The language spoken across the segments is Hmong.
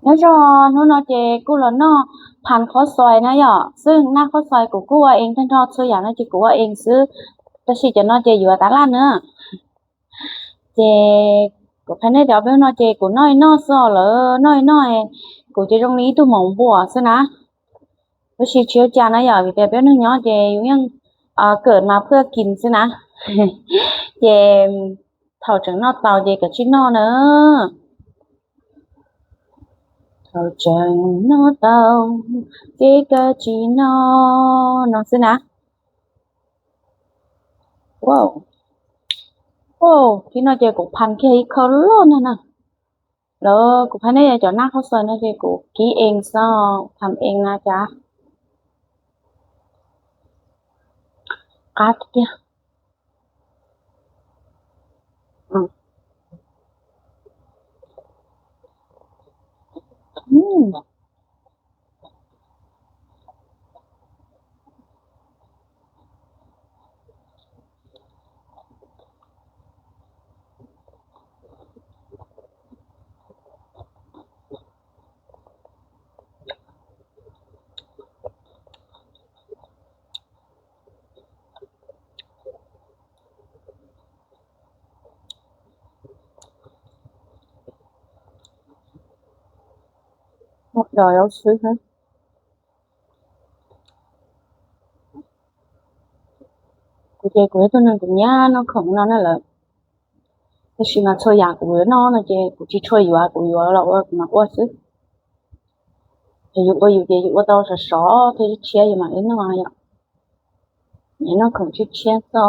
Nyob zoo, hnub no ces kuj los noj phas qhob xois na yom, xwb naj qhob xois kuv kuj ua ees tag nrho, txhua yam no ces kuv ua ees xwb, tab sis cov no ces yuav tas laj na. Ces kuv qhia nej tias peb no ces kuv noj ib noj xwb, lawv noj ib noj, kuv ces zoo li ib tug maum npua xwb na. Tab sis tsis ua cas na yom, vim tias peb neeg nyob ces yus yeej kawm mas phwj kis xwb na. Ces thaum tseem noj tau ces kav tsij noj na. Thaum tseem noj tau ces kav tsij noj no xwb na. Wow, wow, thib no ces kuv phas kiag ib khawv loj ntag na. Lawv kuv qhia nej cov naj qhob xois no ces kuv kib ees xwb, phas ees na cas qab tiag. Muaj cov zaub xwb thiab. Kuv ces kuv yog tus neeg kuv nyiam noj khoom no na lawm, tab sis mas txhua yam kuv yuav noj no ces kuv tsis tshua yuav, kuv yuav los ua kuv mam ua xwb. Ces yus ua yus ces yus ua tau sov sov thiab tshiab yus mam li noj yom. Nyiam noj khoom tshiab tshiab xwb.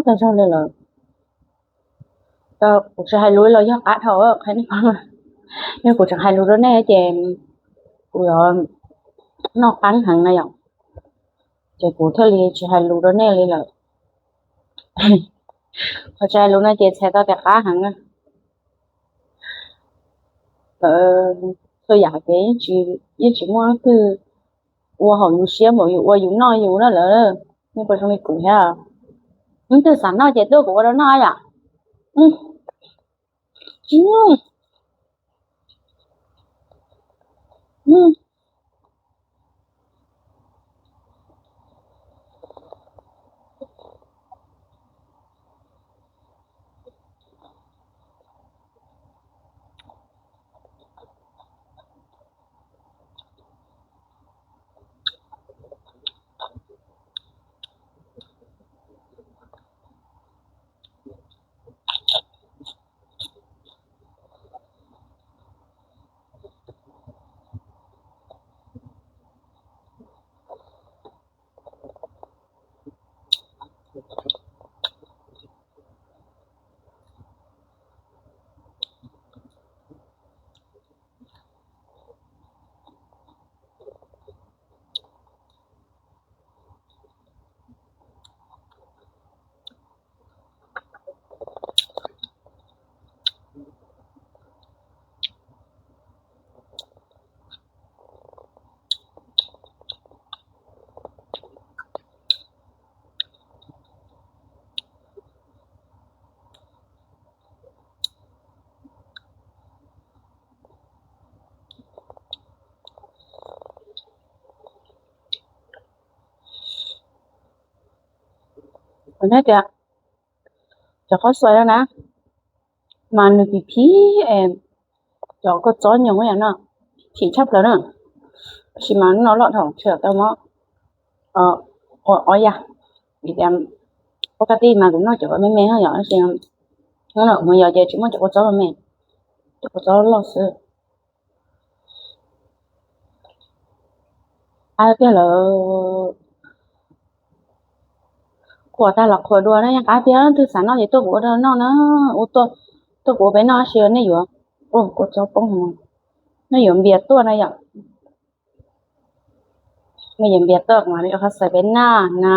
Tag zog li lawm. Kuv tsis hais lus los yog qab dhau qhia nej, yog kuv tseem hais lus rau nej ces kuv yuav noj qab heev na yom. Ces kuv thiaj li tsis hais lus rau nej li lawm. Qhov tsis hais lus no ces txhais tau tias qab heev na. Lawv txhua yam ces yeej tsis muaj leej twg ua haum yus siab npaum yus ua yus noj yus na lawm. Nej puas zoo li kuv thiab? Leej twg xav noj ces tuaj kuv ua rau noj yom. Kuv nyob tias cov qhob xuas no na, mas nws phim phim, cov kua txob nyoos yom no, phim tshaj plaws na. Tab sis mas hnub no loj dhau tsis tau mob ua ob yam, vim tias ua ka ti mas kuv noj cov me me no yom, tab sis hnub no kuv mus yos ces tsis muaj cov kua txob me me, cov kua txob loj xwb. Qab tiag lawm. Qhuas tag los qhuas dua na, yeej qab tiag. Leej twg xav noj ces tuaj kuv ua rau noj na. Ua tuaj, tuaj kuv ua peb noj tab sis nej yuav, ua kua txob poob, nej yuav npias tuaj na yom. Nej yuav npias tuaj mas nej yuav qhov xaws peb noj na.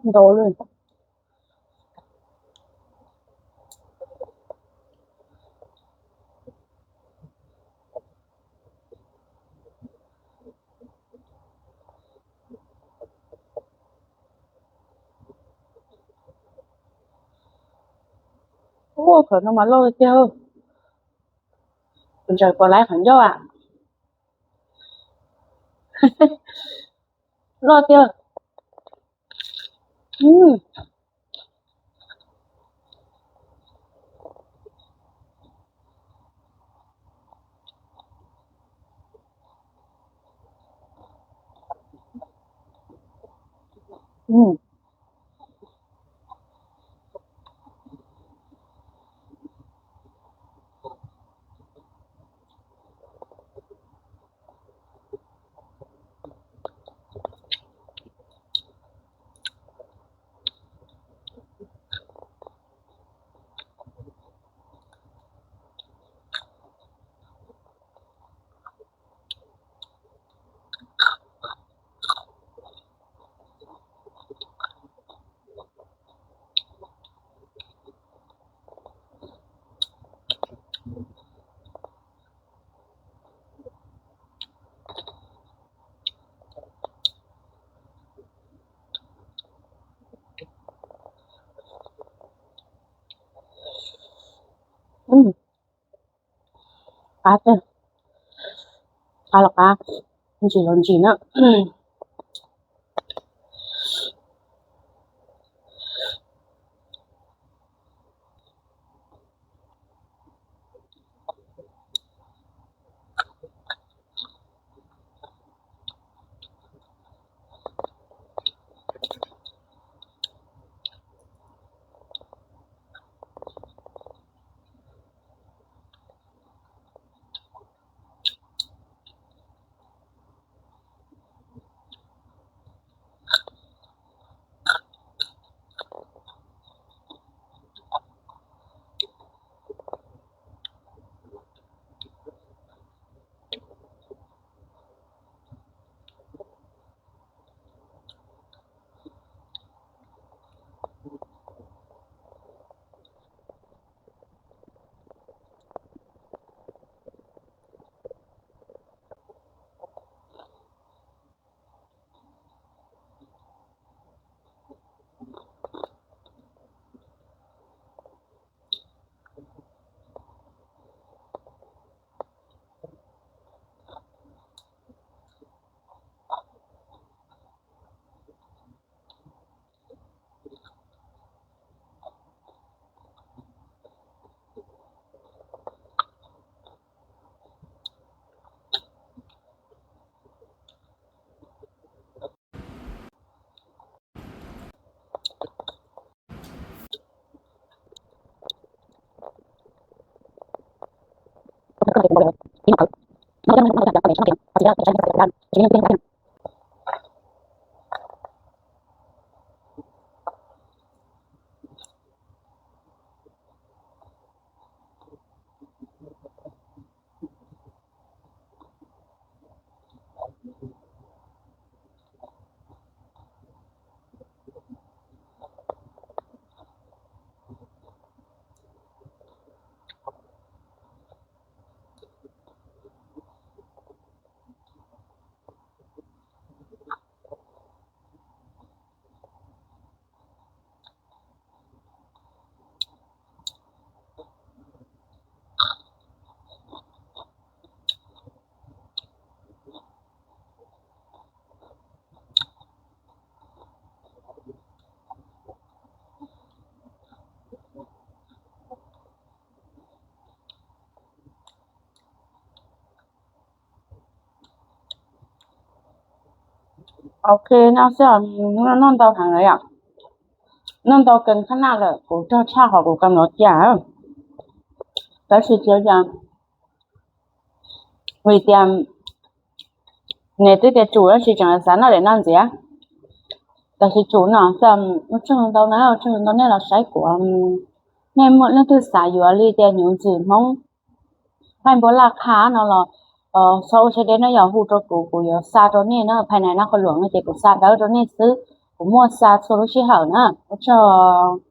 Ntau li. Ua, qhov no mas loj tiag. Ntsaws pom lawv qhov ncauj a. Loj tiag. Qab, qab los qab, ntsis los ntsis na. Ok, noj xwb, noj ntau heev lawm yom. Noj ntau kawg khab naj lawm, kuv rog tshaj qhov kuv kam los cas. Tab sis tsis ua cas, vim tias nws twb tias tsum tab sis tseem xav noj daim no ntxiv. Tab sis tsum no xwb, ua tsaug ntau na, ua tsaug ntau nej los saib kuv. Nej muaj leej twg xav yuav li tias hnyuv ntxwm Hmoob Nqaij Npua Laj Qha no los txhob ua siab deb, nej yog hu rau kuv, kuv yuav xa rau nej na. Phais nais no qhov luam no ces kuv xa dawb rau nej xwb, kuv muaj xa txhua lub sij hawm na. Ua tsaug.